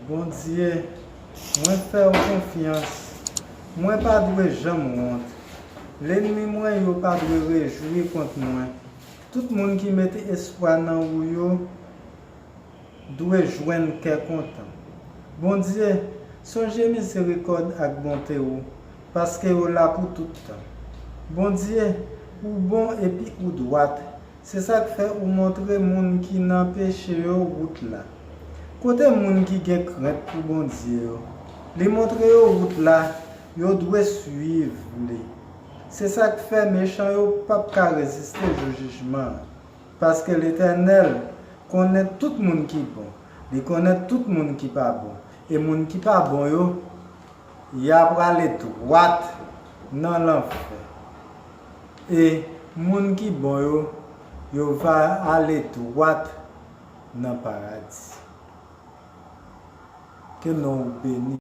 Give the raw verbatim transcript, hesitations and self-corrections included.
Bondye, mwen fè w konfyans. Mwen pa dwe janm wont. Lènmi mwen yo pa dwe rejwi kont mwen. Tout moun ki mete espwa nan ou yo dwe jwenn kè kontan. Bondye, sonje mizerikòd ak bonte ou, paske yo la pou tout tan. Bondye, ou bon epi ou dwat. Se sa k fè ou montre moun ki nan peche yo wout la. Kote moun ki gen krent pou Bondye yo? Li montre yo wout la, yo dwe suiv li. Se sa k fè mechan yo p ap ka reziste jou jijman an, paske Letènèl konnen tout moun ki bon, li konnen tout moun ki pa bon, e moun ki pa bon yo, y ap prale dwat nan lanfè. E moun ki bon yo, yo va ale dwat nan paradi. Ke non ou beni,